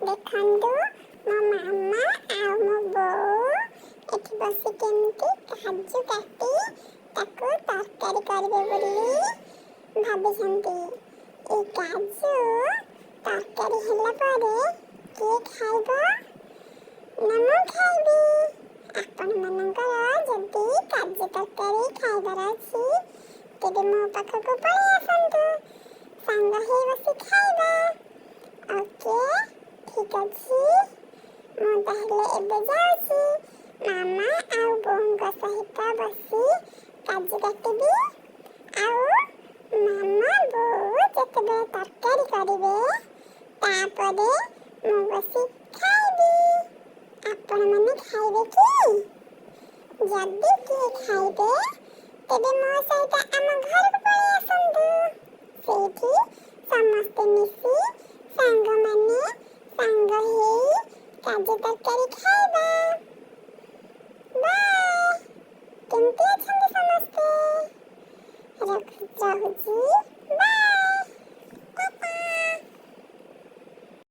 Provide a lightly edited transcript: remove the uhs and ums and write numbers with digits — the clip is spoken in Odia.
ଦେଖନ୍ତୁ, ମୋ ମାମା ଆଉ ମୋ ବୋଉ ଏଠି ବସି କେମିତି କାଜୁ କାଟି ତାକୁ ତରକାରୀ କରିବେ ବୋଲି ଭାବିଛନ୍ତି। ଏଇ କାଜୁ ତରକାରୀ ହେଲା ପରେ କିଏ ଖାଇବ ନା ମୁଁ ଖାଇବି? ଆପଣମାନଙ୍କର ଯଦି କାଜୁ ତରକାରୀ ଖାଇବାର ଅଛି, ତେବେ ମୋ ପାଖକୁ ପଳେଇ ଆସନ୍ତୁ, ସାଙ୍ଗ ହେଇ ବସି ଖାଇବା। ଓକେ, ଠିକ ଅଛି। ମୁଁ ତାହେଲେ ଏବେ ଯାଉଛି, ମାମା ଆଉ ବୋଉଙ୍କ ସହିତ ବସି କାଜୁ କାଟିବି ଆଉ ମାମା ବୋଉ ଯେତେବେଳେ ତରକାରୀ କରିବେ, ତାପରେ ମୁଁ ବସି ଖାଇବି। ଆପଣମାନେ ଖାଇବେ କି? ଯଦି କିଏ ଖାଇବେ, ତେବେ ମୋ ସହିତ ଆମ ଘରକୁ ପଳେଇ ଆସନ୍ତୁ। ସେଇଠି ସମସ୍ତେ ମିଶି, ସାଙ୍ଗମାନେ ସାଙ୍ଗ ହେଇ କାଜୁ ତରକାରୀ ଖାଇବା। ବାଏ। କେମିତି ଅଛନ୍ତି ସମସ୍ତେ? ରହୁଛି।